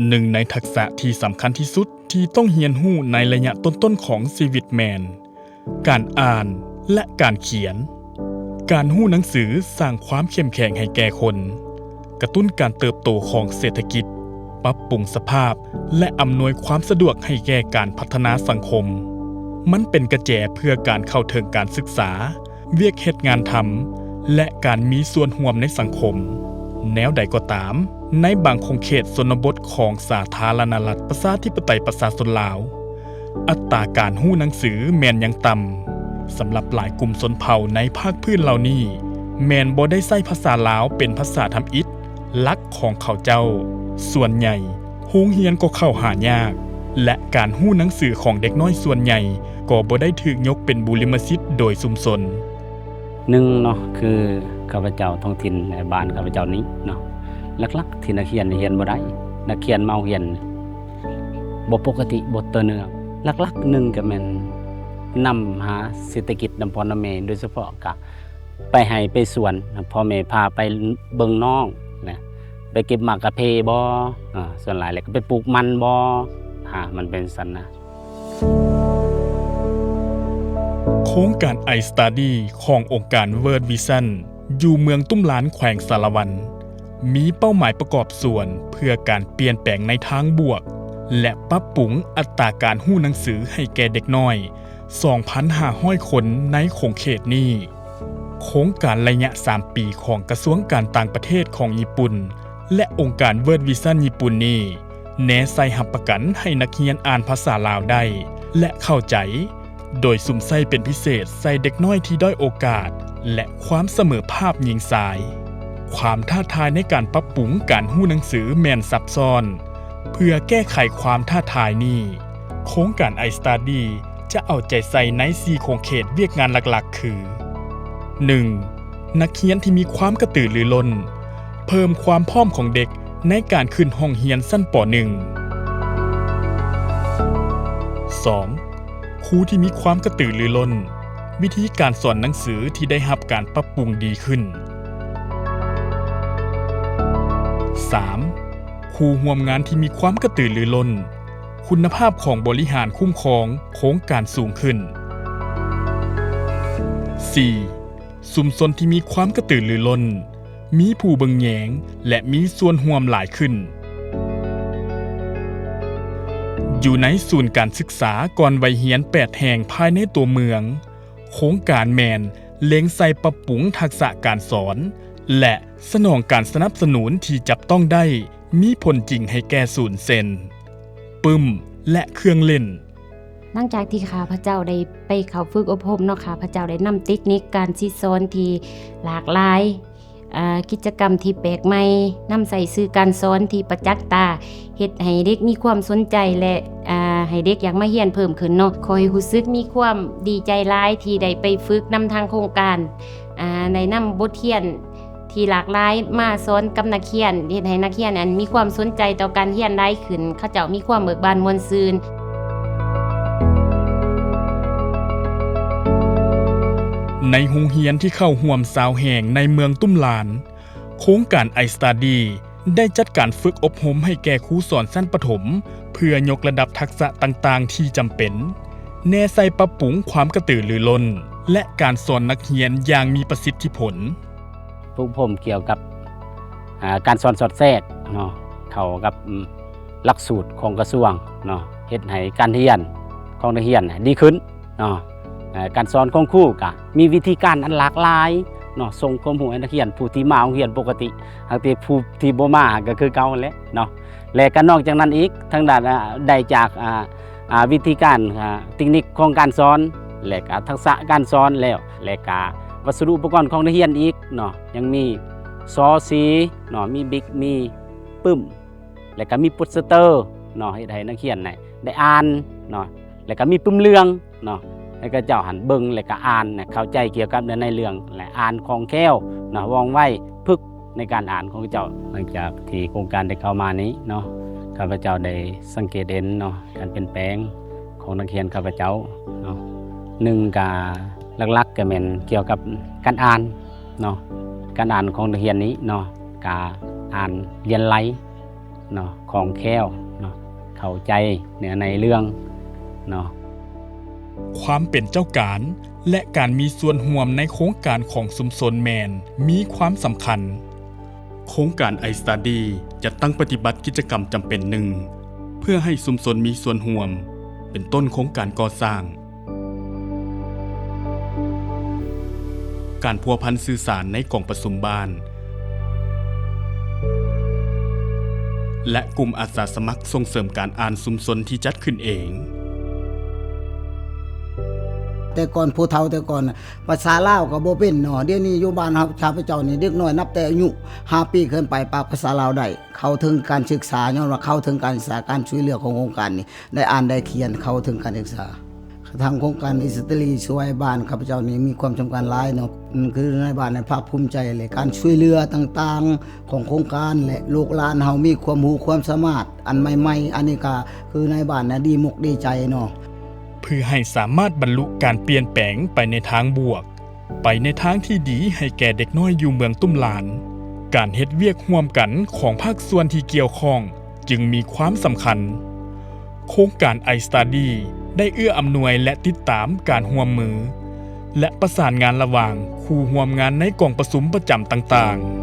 ໜຶ່ງໃນທັກສະທີ່ສຳຄັນທີ່ສຸດທີ່ຕ້ອງຮຽນຮູ້ໃນໄລຍະຕົ້ນໆຂອງຊີວິດແມ່ນ ການອ່ານ ແລະ ການຂຽນ. ການຮູ້ໜັງສືສ້າງຄວາມເຂັ້ມແຂງໃຫ້ແກ່ຄົນ, ກະຕຸ້ນການເຕີບໂຕຂອງເສດຖະກິດ, ປັບປຸງສະພາບ ແລະ ອຳນວຍຄວາມສະດວກໃຫ້ແກ່ການພັດທະນາສັງຄົມ. ມັນເປັນກະແຈເພື່ອການເຂົ້າເຖິງການສຶກສາ, ວຽກເຮັດງານທຳ ແລະ ການມີສ່ວນຮ່ວມໃນສັງຄົມ. ແນວໃດກໍຕາມ, ໃນບາງຂົງເຂດຊົນນະບົດຂອງສາທາລະນະລັດປະຊາທິປະໄຕປະຊາຊົນລາວ, ອັດຕາການຮູ້ໜັງສືແມ່ນຍັງຕ່ຳ. ສຳລັບຫຼາຍກຸ່ມຊົນເຜົ່າໃນພາກພື້ນເຫຼົ່ານີ້ ແມ່ນບໍ່ໄດ້ໃຊ້ພາສາລາວເປັນພາສາທຳອິດ ຫຼັກຂອງເຂົາເຈົ້າ. ສ່ວນໃຫຍ່ ໂຮງຮຽນກໍເຂົ້າຫາຍາກ ແລະ ການຮູ້ໜັງສືຂອງເດັກນ້ອຍສ່ວນໃຫຍ່ກໍບໍ່ໄດ້ຖືກຍົກເປັນບຸລິມະສິດໂດຍຊຸມຊົນ. ໜຶ່ງເນາະ ຄືຂ້າພະເຈົ້າທ້ອງຖິ່ນໃນບ້ານຂ້າພະເຈົ້ານີ້ເນາະ ຫຼັກໆທີ່ນັກຮຽນນີ້ຮຽນບໍ່ໄດ້ ນັກຮຽນມາໂຮງຮຽນບໍ່ປົກກະຕິ ບໍ່ຕໍ່ເນື່ອງ. ຫຼັກໆໜຶ່ງກໍແມ່ນນຳຫາເສດຖະກິດນຳພໍ່ນຳແມ່ ໂດຍສະເພາະກະ ໄປໄຮ່ໄປສວນ ພໍ່ແມ່ພາໄປເບິ່ງນ້ອງນະ ໄປເກັບໝາກກາເຟບໍ ອາ ສ່ວນຫຼາຍແລ້ວກໍໄປປູກມັນບໍ ອາ ມັນເປັນຊັ້ນນະ. ໂຄງການ I Study ຂອງອົງການ World Vision ຢູ່ເມືອງຕຸ້ມລານ ແຂວງສາລະວັນ ມີເປົ້າໝາຍປະກອບສ່ວນເພື່ອການປ່ຽນແປງໃນທາງບວກ ແລະ ປັບປຸງອັດຕາການຮູ້ໜັງສືໃຫ້ແກ່ເດັກນ້ອຍ ສອງພັນຫ້າຮ້ອຍຄົນໃນຂົງເຂດນີ້. ໂຄງການໄລຍະສາມປີຂອງກະຊວງການຕ່າງປະເທດຂອງຍີ່ປຸ່ນ ແລະ ອົງການ World Vision ຍີ່ປຸ່ນນີ້ ແນໃສ່ຮັບປະກັນໃຫ້ນັກຮຽນອ່ານພາສາລາວໄດ້ ແລະ ເຂົ້າໃຈ, ໂດຍສຸມໃສ່ເປັນພິເສດໃສ່ເດັກນ້ອຍທີ່ດ້ອຍໂອກາດ ແລະ ຄວາມສະເໝີພາບຍິງຊາຍ. ຄວາມທ້າທາຍໃນການປັບປຸງການຮູ້ໜັງສືແມ່ນຊັບຊ້ອນ. ເພື່ອແກ້ໄຂຄວາມທ້າທາຍນີ້, ໂຄງການ I Study ຈະເອົາໃຈໃສ່ໃນສີ່ຂົງເຂດວຽກງານຫຼັກໆ ຄື ໜຶ່ງ ນັກຮຽນທີ່ມີຄວາມກະຕືລືລົ້ນ, ເພີ່ມຄວາມພ້ອມຂອງເດັກໃນການຂຶ້ນຫ້ອງຮຽນຊັ້ນ ປໍໜຶ່ງ. ສອງ ຄູທີ່ມີຄວາມກະຕືລືລົ້ນ, ວິທີການສອນໜັງສືທີ່ໄດ້ຮັບການປັບປຸງດີຂຶ້ນ. ສາມ ຄູ່ຮ່ວມງານທີ່ມີຄວາມກະຕືລືລົ້ນ, ຄຸນນະພາບຂອງບໍລິຫານຄຸ້ມຄອງໂຄງການສູງຂຶ້ນ. ສີ່ ຊຸມຊົນທີ່ມີຄວາມກະຕືລືລົ້ນ, ມີຜູ້ເບິ່ງແຍງ ແລະ ມີສ່ວນຮ່ວມຫຼາຍຂຶ້ນ. ຢູ່ໃນສູນການສຶກສາກ່ອນໄວຮຽນແປດແຫ່ງພາຍໃນຕົວເມືອງ, ໂຄງການແມ່ນເລັງໃສ່ປັບປຸງທັກສະການສອນ ແລະ ສະໜອງການສະໜັບສະໜູນທີ່ຈັບຕ້ອງໄດ້ ມີຜົນຈິງໃຫ້ແກ່ສູນ ເຊັ່ນ ປຶ້ມ ແລະ ເຄື່ອງຫຼິ້ນ. ຫຼັງຈາກທີ່ຂ້າພະເຈົ້າໄດ້ໄປເຂົ້າຝຶກອົບຮົມເນາະ, ຂ້າພະເຈົ້າໄດ້ນຳເຕັກນິກການສິດສອນທີ່ຫຼາກຫຼາຍ, ອາ, ກິດຈະກຳທີ່ແປກໃໝ່, ນຳໃຊ້ສື່ການສອນທີ່ປະຈັກຕາ, ເຮັດໃຫ້ເດັກມີຄວາມສົນໃຈ ແລະ ອາ, ໃຫ້ເດັກຢາກມາຮຽນເພີ່ມຂຶ້ນເນາະ. ຂ້ອຍຮູ້ສຶກມີຄວາມດີໃຈຫຼາຍທີ່ໄດ້ໄປຝຶກນຳທາງໂຄງການ, ອາ, ໄດ້ນຳບົດຮຽນ ທີ່ຫຼາກຫຼາຍມາສອນກັບນັກຮຽນ, ເຮັດໃຫ້ນັກຮຽນນັ້ນມີຄວາມສົນໃຈຕໍ່ການຮຽນຫຼາຍຂຶ້ນ, ເຂົາເຈົ້າມີຄວາມເບີກບານມ່ວນຊື່ນ. ໃນໂຮງຮຽນທີ່ເຂົ້າຮ່ວມຊາວແຫ່ງໃນເມືອງຕຸ້ມລານ, ໂຄງການ I Study ໄດ້ຈັດການຝຶກອົບຮົມໃຫ້ແກ່ຄູສອນຊັ້ນປະຖົມ ເພື່ອຍົກລະດັບທັກສະຕ່າງໆທີ່ຈຳເປັນ, ແນໃສ່ປັບປຸງຄວາມກະຕືລືລົ້ນ ແລະ ການສອນນັກຮຽນຢ່າງມີປະສິດທິຜົນ. ຝຶກອົບຮົມກ່ຽວກັບ ອາ ການສອນສອດແຊກເນາະ ເຂົ້າກັບ ອາ ຫຼັກສູດຂອງກະຊວງເນາະ ເຮັດໃຫ້ການຮຽນຂອງນັກຮຽນດີຂຶ້ນເນາະ. ອາ ການສອນຂອງຄູກະມີວິທີການອັນຫຼາກຫຼາຍເນາະ, ສົ່ງຄວາມຮູ້ໃຫ້ນັກຮຽນຜູ້ທີ່ມາໂຮງຮຽນປົກກະຕິ, ຫາກແຕ່ຜູ້ທີ່ບໍ່ມາກະຄືເກົ່າຫັ້ນແຫຼະເນາະ. ແລະກະນອກຈາກນັ້ນອີກ ທາງດ້ານ ອາ ໄດ້ຈາກ ອາ ອາ ວິທີການ ອາ ເຕັກນິກຂອງການສອນ ແລະກະທັກສະການສອນແລ້ວ ແລະກະວັດສະດຸອຸປະກອນຂອງນັກຮຽນອີກເນາະ, ຍັງມີຊໍສີເນາະ, ມີບິກ, ມີປຶ້ມ ແລະກະມີໂປສເຕີເນາະ, ເຮັດໃຫ້ນັກຮຽນໄດ້ອ່ານເນາະ, ແລະກະມີປຶ້ມເລື່ອງເນາະ ໃຫ້ເຂົາເຈົ້າຫັ້ນເບິ່ງ ແລະກະອ່ານ ແລະເຂົ້າໃຈກ່ຽວກັບເນື້ອໃນເລື່ອງ ແລະອ່ານຄ່ອງແຄ້ວເນາະ, ວ່ອງໄວ, ຝຶກໃນການອ່ານຂອງເຂົາເຈົ້າ. ຫຼັງຈາກທີ່ໂຄງການໄດ້ເຂົ້າມານີ້ເນາະ, ຂ້າພະເຈົ້າໄດ້ສັງເກດເຫັນເນາະ ການປ່ຽນແປງຂອງນັກຮຽນຂ້າພະເຈົ້າເນາະ. ໜຶ່ງກະຫຼັກໆກະແມ່ນກ່ຽວກັບການອ່ານເນາະ, ການອ່ານຂອງນັກຮຽນນີ້ເນາະ ກະອ່ານລຽນໄຫຼ ເນາະ ຄ່ອງແຄ້ວເນາະ ເຂົ້າໃຈເນື້ອໃນເລື່ອງເນາະ. ຄວາມເປັນເຈົ້າການ ແລະ ການມີສ່ວນຮ່ວມໃນໂຄງການຂອງຊຸມຊົນແມ່ນມີຄວາມສຳຄັນ. ໂຄງການ I Study ຈັດຕັ້ງປະຕິບັດກິດຈະກຳຈຳເປັນໜຶ່ງ ເພື່ອໃຫ້ຊຸມຊົນມີສ່ວນຮ່ວມ ເປັນຕົ້ນໂຄງການກໍ່ສ້າງ, ການພົວພັນສື່ສານໃນກອງປະຊຸມບ້ານ ແລະ ກຸ່ມອາສາສະໝັກສົ່ງເສີມການອ່ານຊຸມຊົນທີ່ຈັດຂຶ້ນເອງ. ແຕ່ກ່ອນ ຜູ້ເຖົ້າແຕ່ກ່ອນນະ ພາສາລາວກໍບໍ່ເປັນເນາະ, ດຽວນີ້ຢູ່ບ້ານເຮົາ ຂ້າພະເຈົ້ານີ້ ເດັກນ້ອຍນັບແຕ່ອາຍຸຫ້າປີຂຶ້ນໄປ ປາກພາສາລາວໄດ້, ເຂົ້າເຖິງການສຶກສາ, ຍ້ອນວ່າເຂົ້າເຖິງການສຶກສາ, ການຊ່ວຍເຫຼືອຂອງໂຄງການນີ້ ໄດ້ອ່ານໄດ້ຂຽນ, ເຂົ້າເຖິງການສຶກສາ. ທາງໂຄງການ I Study ຊ່ວຍບ້ານຂ້າພະເຈົ້ານີ້ມີຄວາມສຳຄັນຫຼາຍເນາະ, ຄືນາຍບ້ານນີ້ພາກພູມໃຈ ແລະ ການຊ່ວຍເຫຼືອຕ່າງໆຂອງໂຄງການ ແລະ ລູກຫຼານເຮົາມີຄວາມຮູ້ຄວາມສາມາດອັນໃໝ່ໆ, ອັນນີ້ກໍຄືນາຍບ້ານນະດີມົກດີໃຈເນາະ. ເພື່ອໃຫ້ສາມາດບັນລຸການປ່ຽນແປງໄປໃນທາງບວກ, ໄປໃນທາງທີ່ດີໃຫ້ແກ່ເດັກນ້ອຍຢູ່ເມືອງຕຸ້ມລານ, ການເຮັດວຽກຮ່ວມກັນຂອງພາກສ່ວນທີ່ກ່ຽວຂ້ອງຈຶ່ງມີຄວາມສຳຄັນ. ໂຄງການ I Study ໄດ້ເອື້ອອຳນວຍ ແລະ ຕິດຕາມການຮ່ວມມື ແລະ ປະສານງານລະຫວ່າງຄູ່ຮ່ວມງານໃນກອງປະຊຸມປະຈຳຕ່າງໆ.